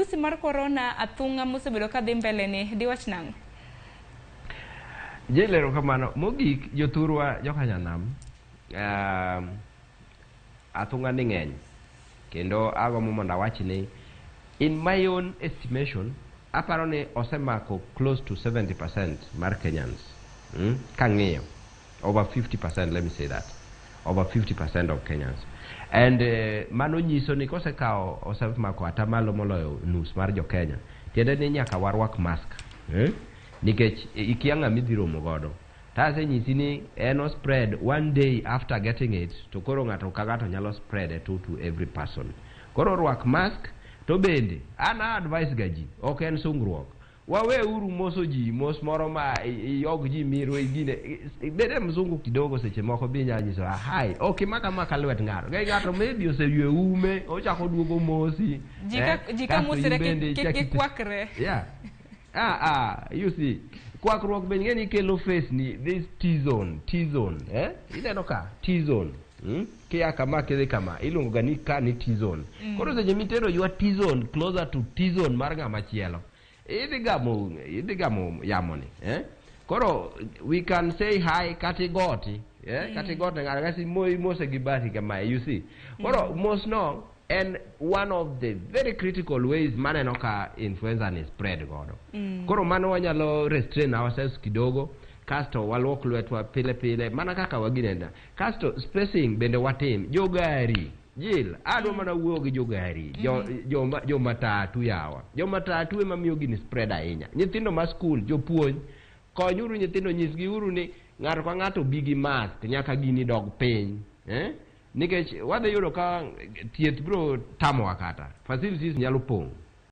Midhusi mar korona athung'a mosebedo ka dhi mbele ni diwach nang'o? Jane, erokamano. Mogik, jothurwa jokanyanam, athung'a ni ng'eny kendo agombo mondo awach ni in my own estimation aparo ni osemako close to 70% mar Kenyans, Kang'iyo over 50%, let me say that over 50% of Kenyans, and mano nyiso ni kosekawo osemako atamalo moloyo nus mar jo Kenya, tiende ni nyaka warwak mask, eh? Nikech ikia ng'ama idhi romo godo. Tasenyisi ni en o spread one day after getting it, to koro ng'ato ka ng'ato nyalo spread it to every person. Koro rwak mask. To bende an a advice ga ji, ok en sungruok, waweuru moso ji mos moro ma iyog ji miro igine bede mzungu kidogo. Seche moko bi inyalo nyiso, "Ah, hi," ok imaka maka lwet ng'ato ka ng'ato maybe oseywe ume, ochako duogo mosi. Ji ji ka Kasto mosre in bende kik gikwakre. Yeah, you see, kwakruok be ing'e ni kelo face ni this T zone, T zone, eh, ineno ka T zone, Kia kama kidhi kama iluongo ga ni ka ni T zone. Koro seche mitero your T zone closer to T zone mar ng'ama chielo, idhi gamo yamo ni, eh? Koro we can say hi kata igoti, eh? Kata igote ng'ato kasi imose gi bathi kamae, you see. Koro mos no en one of the very critical ways maneno ka influenza ni spread godo. Koro mano wanyalo restrain ourselves kidogo, kasto waluok lwetwa pile pile mana kaka waginenda, kasto spacing bende watim. Jogari jil adwa mana wuoyo gi jogari, jo matatu yawa, jo matatu ema miyo gini spread ahinya. Nyithindo ma skul, jopuonj, konyuru nyithindo, nyisgi uru ni ng'ato ka ng'ato bi gi mask nyaka gini dog piny, eh? Nikech wadhi yudo ka thieth biro tamowa kata facilities nyalo pong'.